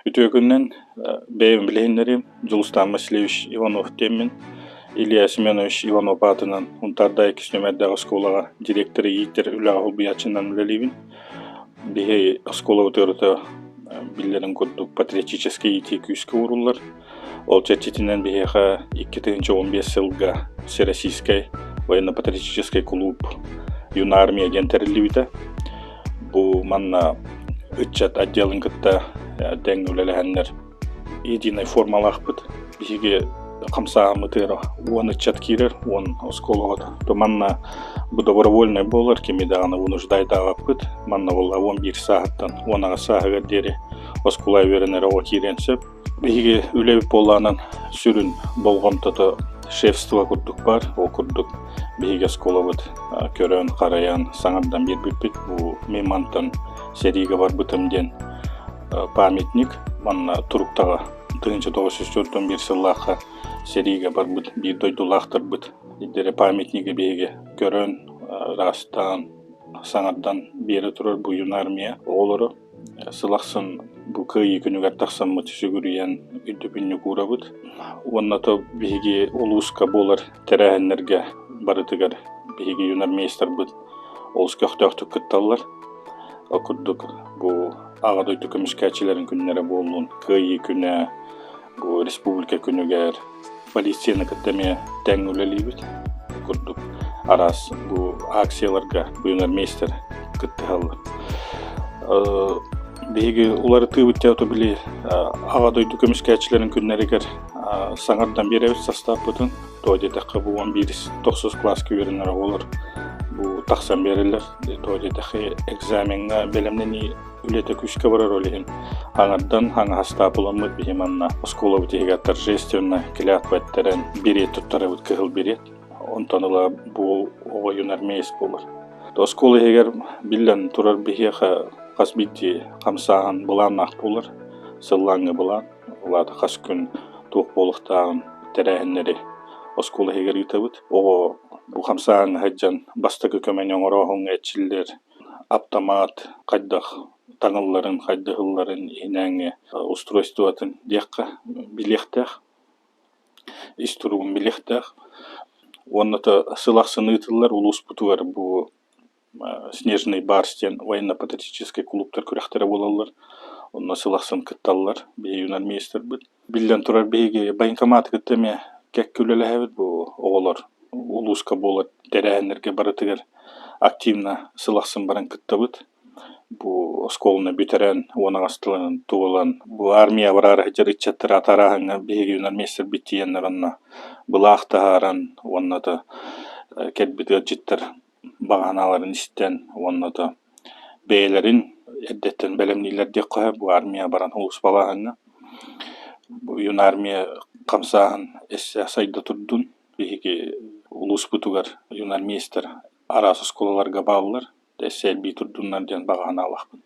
Үтүө күнүнэн бэйэм билиһиннэриим Дьулустаан Васильевич Иванов диэммин. Илья Семенович Иванов аатынан Унтаардаах иккис нүөмэрдээх оскуолаҕа директоры иитэр үлэҕэ солбуйааччынан үлэлиибин. Биһи оскуолабыт ыарыта биллэрин курдук патриотическай иитии күүскэ ууруллар. Ол чэрчитинэн биһиэхэ 2015 сылга Всероссийскай военно-патриотическай кулууп Юнармия диэн тэриллибитэ. Бу манна ыччат отделын кытта тэҥҥэ үлэлэһэннэр единой формалаахпыт. Биһиги хамсааһыммытыгар 10 ыччат киирэр, 10 оскуола оҕото. Манна бу добровольнай буолар, кими даҕаны вынуждайдаабаппыт. Манна буолла 11 сааһыттан 18 сааһыгар диэри оскуола үөрэнэр оҕо киириэн сөп. Биһиги үлэбит буоллаҕынан сүрүн болҕомтото шефство курдук баар. Ол курдук биһиги оскуолабыт көрөн-харайан, саҥардан биэрбиппит. Бу мин мантан сэриигэ барбытым диэн памятник манна Туруктаҕа 1941 сыллаахха сэриигэ барбыт биир дойдулаахтарбыт идэрэ памятнигы биһиги көрөн, ыраастаан, саҥардан биэрэ турар бу юнармия оҕолоро. Сыл ахсын бу Кыайыы күнүгэр тахсаммыт сүгүрүйэн өйдөбүнньүк уурабыт. Уонна то биһиги улууска буолар тэрээһиннэргэ барытыгар биһиги юнармейстарбыт олус көхтөөхтүк кытталлар. Ол курдук бу Аҕа дойду көмүскээччилэрин күннэрэ буоллун, Кыайыы күнэ, бу республика күнүгэр полицияны кытта эмиэ тэҥ үлэлиибит. Курдук араас бу акцияларга юнармейстар кыттыһаллар. Биһиги уларытыыбыт театр били Аҕа дойду көмүскээччилэрин күннэригэр саҥардан биэрэбит састааппытын. Тоҕо диэтэххэ бу 11 тохсус кылааска үөрэнэр оҕолор бу тахсан биэрэллэр. Тоҕо диэтэххэ экзамеҥҥа бэлэмнэнии үлэтэ күүскэ барар ол иһин аҥардан хаҥаһастаап уламмыт биһи манна оскуолабыт иһигэр торжественно клятва эттэрэн берет туттарабыт кыһыл берет онтон ыла бу оҕо юнармеец буолар. Оскуола иһигэр биллэн турар биһиэхэ хас биирдии хамсааһын былааннаах буолар, сыллааҥҥы былаан. Ол аата хас күн туох буолуохтааҕын тэрээһиннэри оскуола иһигэр ыытабыт. Оҕо бу хамсааһыҥҥа сылдьан бастакы көмөнү оҥорооһуҥҥа эрчиллэр аптамаат хайдах таҥылларын, хайдах ылларын иһинээҥҥи устройствотын диэххэ билиэхтээх, ис туругун билиэхтээх. Уонна то сыл ахсын ыытыллар улууспутугар бу Снежный барс диэн военно-патриотическай кулууптар күрэхтэрэ буолаллар. Онно сыл ахсын кытталлар биһиги юнармейстарбыт. Биллэн турар, биһиги военкоматы кытта эмиэ кэккэ үлэлэһэбит бу оҕолор улууска буолар тэрээһиннэргэ барытыгар активно сыл ахсын баран кыттабыт. Бу оскуоланы бүтэрэн, 18 тылынан туолан, бу армия бараары сылдьар ыччаттары атаарааһыҥҥа биһиги юнармейстарбыт тиийэннэр онно былаах таһааран уонна да кэлбит ыалдьыттар баҕаналарын истэн уонна да бэйэлэрин эрдэттэн бэлэмнииллэр диэххэ сөп бу армия баран сулууспалааһыҥҥа. Бу юнармия хамсааһын өссө сайда турдун. Биһиги улууспутугар юнармейстар араас оскуолаларга бааллар, өссө элбии турдуннар диэн баҕа санаалаахпын.